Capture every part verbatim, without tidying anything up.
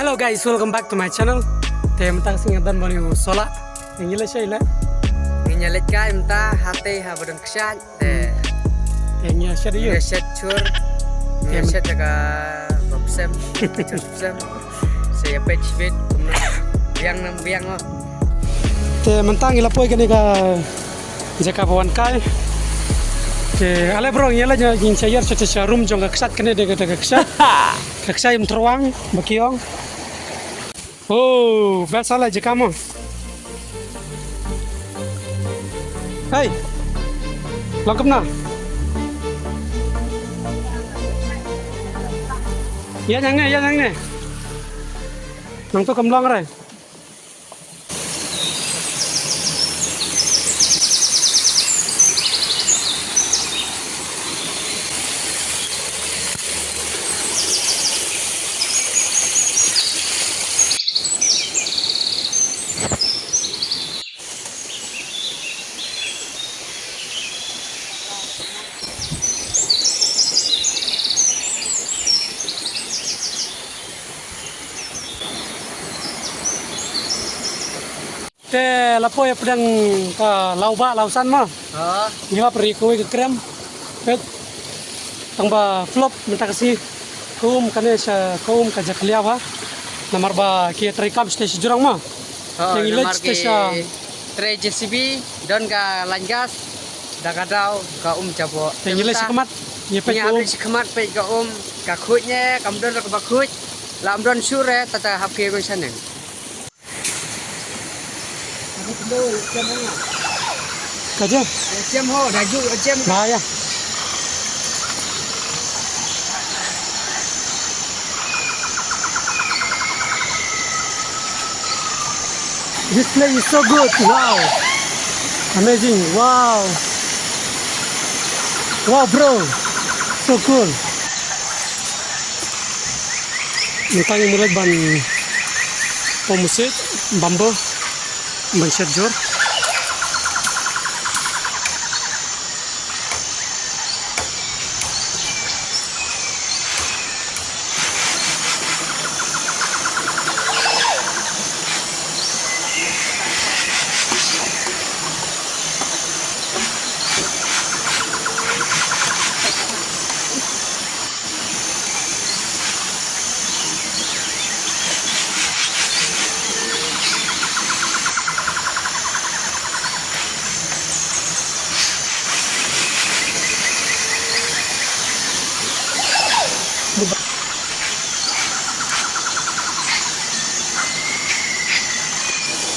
Hello guys, welcome back to my channel. Te mynta ka sngi nga don bad u Sola. Ngi leit shai le. Ngi leit kai mynta hate ha ba don kshaid. Te. Te ngi shet yu. Ngi shet chur. Ngi shet ka bapsem. Chur bapsem. Se ya pet shibit kumna. Biang nam biang oh. Te mynta ngi la poi kane ka jaka ba wan kai. Te ale bro ngi la ngi shayar sa sa room jong ka ksat kane de ka ksat. Ka ksat im truang ba ki ong. Oh, best ala jaka mo. Hey. Long kumna. Ïa nang ne, ïa nang ne. Nang tu kam long re. Te la poi pdeng ka Lawbah Lawsan ma. Ha. Ngi la pyrkhat ka krem. Pet. Tang ba flop mynta ka sngi. Kum kane sa kum ka jakhlia ba. Namar ba ki trei kam stage jurang ma. Ha, te ngi leit namar ki stage. Trei J C B don ka line gas. Da ka daw ka um jabo. Te ngi leit sa khmat. Ngi peit ka um. Ngi leit sa khmat peit ka um. Ka khuid ne kam don ka ba khuid. Lam don sure tata hap ki bang saneng. Ka je? Jem ho, da ju jem. Ba ya. This place is so good. Wow. Amazing. Wow. Wow, bro. So cool. Mynta ngi mut leit ban pom u siej bamboo ban shet jur.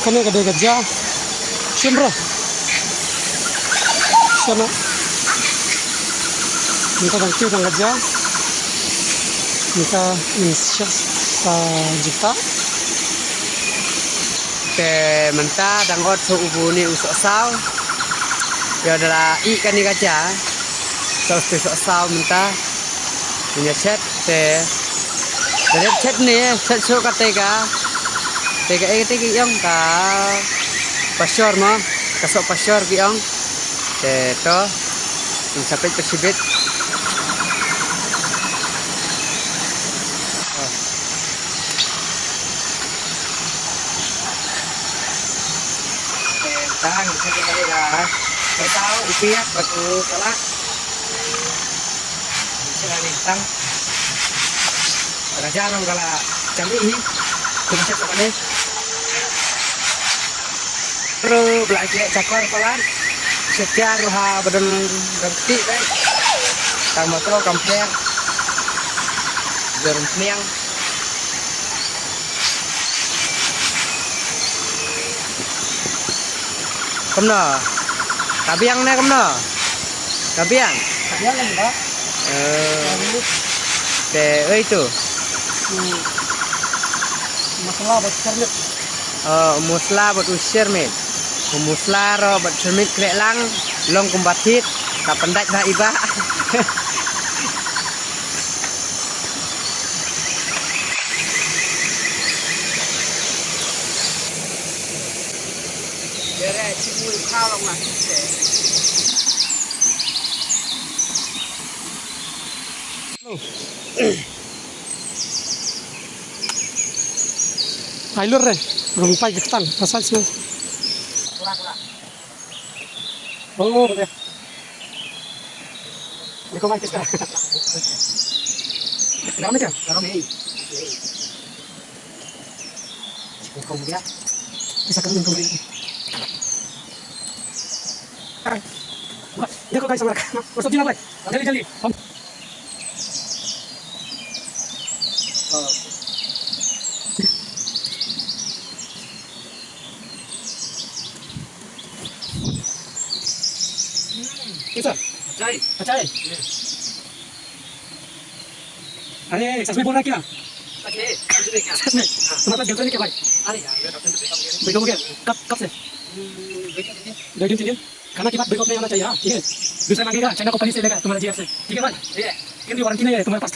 Kane ka dei ka ja. Shim bro. Shana. Mynta dang kiew tang ka ja. Mynta in shas ta jikta. Te mynta dang ot so u bu ni u sohsaw. Ïa da la i kane ka ja. So stu sohsaw mynta. Ïa shet. Te, te chet ne, chet shuh ka tei ka, tei ka, eh, tei ka ïong ka pasture mo, ka soh pasture ki ong. Te to, in sa peit peit shibit. Te tang, te ka, te tau, upiak, batu, salah. Sila ni tang. Raja nong kala chami hi. Kum chet kane. Ru bla ke chakor palan. Setia ruha badan berti dai. Tang motor kamper. Jarum niang. Kumno? Ka biang ne kumno? Ka biang? Ka biang kan ba? Eh. Te, eh, itu. Hmm. Masala bad syrmit. Oh, masala bad u syrmit. U masala ro bad syrmit kreh lang, long kumba thit, ka pyndait ba iba. Ailur re, rumpai ka ktang, pasal sih. Oh, boleh. Dekho bhai, kiska. Garam hai kya? Garam hai. Chicken ko gaya. Isa ka ko gaya. Dekho guys, hamara. Aur sabji na bhai. Jaldi, jaldi. Hum. कैसा? अच्छा है। अच्छा है? अरे, सच में बोल रहा है क्या? सच में, सच में क्या? सच में? हाँ। तुम्हारे पास गर्लफ्रेंड है क्या भाई? अरे यार, मेरा गर्लफ्रेंड तो ब्रेकअप हो गया। ब्रेकअप हो गया? कब, कब से? हम्म, दो दिन, तीन दिन। दो दिन, तीन दिन? खाना के बाद ब्रेकअप नहीं होना चाहिए, हाँ, ठीक है? दूसरा मांगेगा, चाइना कंपनी से लेगा तुम्हारा जीएफ से, ठीक है भाई? ठीक है। क्योंकि वारंटी नहीं है तुम्हारे पास।